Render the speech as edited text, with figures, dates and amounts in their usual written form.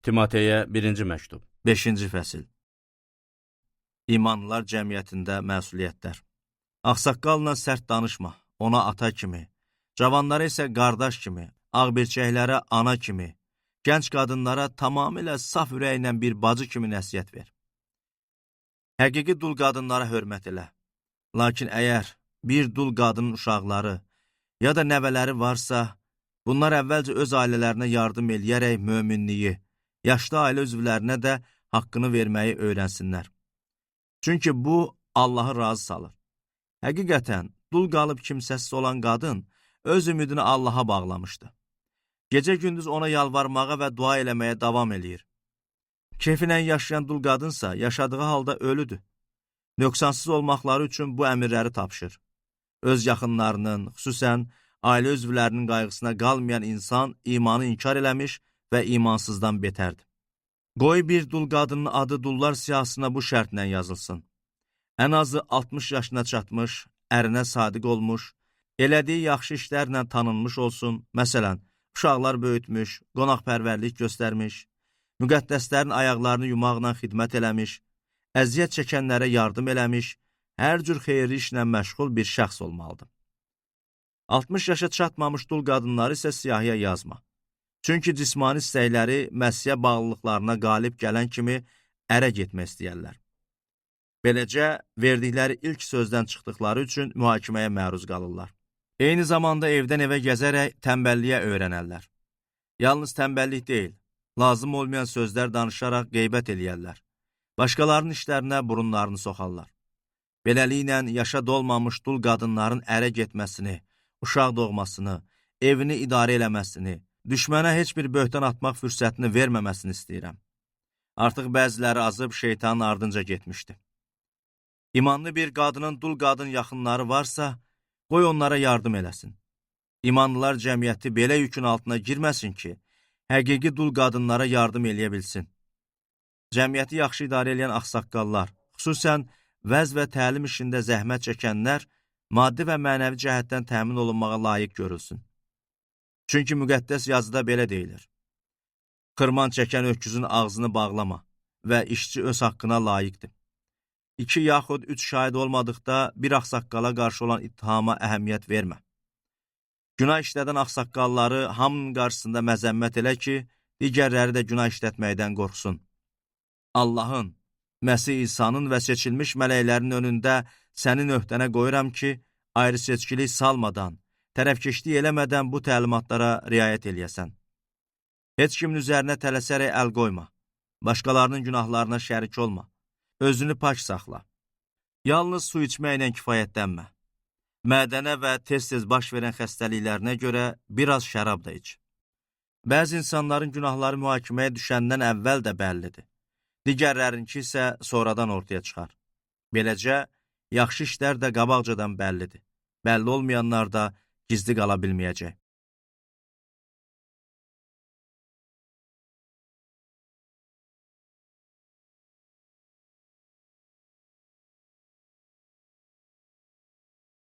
Timoteyə birinci məktub. 5-ci fəsil. İmanlılar cəmiyyətində məsuliyyətlər. Ağsaqqalla sərt danışma, ona ata kimi, cavanlara isə qardaş kimi, ağbirçəklərə ana kimi, gənc qadınlara tamamilə saf ürəklə bir bacı kimi nəsihət ver. Həqiqi dul qadınlara hörmət elə. Lakin əgər bir dul qadının uşaqları ya da nəvələri varsa, bunlar əvvəlcə öz ailələrinə yardım eləyərək möminliyi, yaşlı ailə üzvlərinə də haqqını verməyi öyrənsinlər. Çünki bu, Allahı razı salır. Həqiqətən, dul qalıb kimsəsiz olan qadın öz ümidini Allaha bağlamışdı. Gecə-gündüz ona yalvarmağa və dua eləməyə davam eləyir. Keyfinlə yaşayan dul qadınsa yaşadığı halda ölüdür. Nöqsansız olmaqları üçün bu əmirləri tapşır. Öz yaxınlarının, xüsusən ailə üzvlərinin qayğısına qalmayan insan imanı inkar eləmiş və imansızdan betərdir. Qoy bir dul qadının adı dullar siyahısına bu şərtlə yazılsın. Ən azı 60 yaşına çatmış, ərinə sadiq olmuş, elədiyi yaxşı işlərlə tanınmış olsun, məsələn, uşaqlar böyütmüş, qonaqpərvərlik göstərmiş, müqəddəslərin ayaqlarını yumaqla xidmət eləmiş, əziyyət çəkənlərə yardım eləmiş, hər cür xeyirli işlə məşğul bir şəxs olmalıdır. 60 yaşa çatmamış dul qadınları isə siyahıya yazma. Çünki cismani istəkləri Məsihə bağlılıqlarına qalib gələn kimi ərə getmək istəyərlər. Beləcə, verdikləri ilk sözdən çıxdıqları üçün mühakiməyə məruz qalırlar. Eyni zamanda evdən evə gəzərək tənbəlliyə öyrənərlər. Yalnız tənbəllik deyil, lazım olmayan sözlər danışaraq qeybət eləyərlər. Başqalarının işlərinə burunlarını soxarlar. Beləliklə, yaşa dolmamış dul qadınların ərə getməsini, uşaq doğmasını, evini idarə eləməsini, düşmənə heç bir böhtan atmaq fürsətini verməməsini istəyirəm. Artıq bəziləri azıb şeytanın ardınca getmişdi. İmanlı bir qadının dul qadın yaxınları varsa, qoy onlara yardım eləsin. İmanlılar cəmiyyəti belə yükün altına girməsin ki, həqiqi dul qadınlara yardım eləyə bilsin. Cəmiyyəti yaxşı idarə eləyən ağsaqqallar, xüsusən vəz və təlim işində zəhmət çəkənlər, maddi və mənəvi cəhətdən təmin olunmağa layiq görülsün. Çünki müqəddəs yazıda belə deyilir. Xırman çəkən öküzün ağzını bağlama və işçi öz haqqına layiqdir. 2 yaxud 3 şahid olmadıqda bir ağsaqqala qarşı olan ittihama əhəmiyyət vermə. Günah işlədən ağsaqqalları hamının qarşısında məzəmmət elə ki, digərləri də günah işlətməkdən qorxsun. Allahın, Məsih İsa'nın və seçilmiş mələklərin önündə sənin öhdənə qoyuram ki, ayrı seçkilik salmadan, tərəfkeşlik eləmədən bu təlimatlara riayət eləyəsən. Heç kimin üzərinə tələsərək əl qoyma, başqalarının günahlarına şərik olma, özünü pak saxla. Yalnız su içməklə kifayətlənmə. Mədənə və tez-tez baş verən xəstəliklərinə görə biraz şərab da iç. Bəzi insanların günahları mühakiməyə düşəndən əvvəl də bəllidir. Digərlərinki isə sonradan ortaya çıxar. Beləcə, yaxşı işlər də qabaqcadan bəllidir. Bəlli olmayanlar da gizli qala bilməyəcək.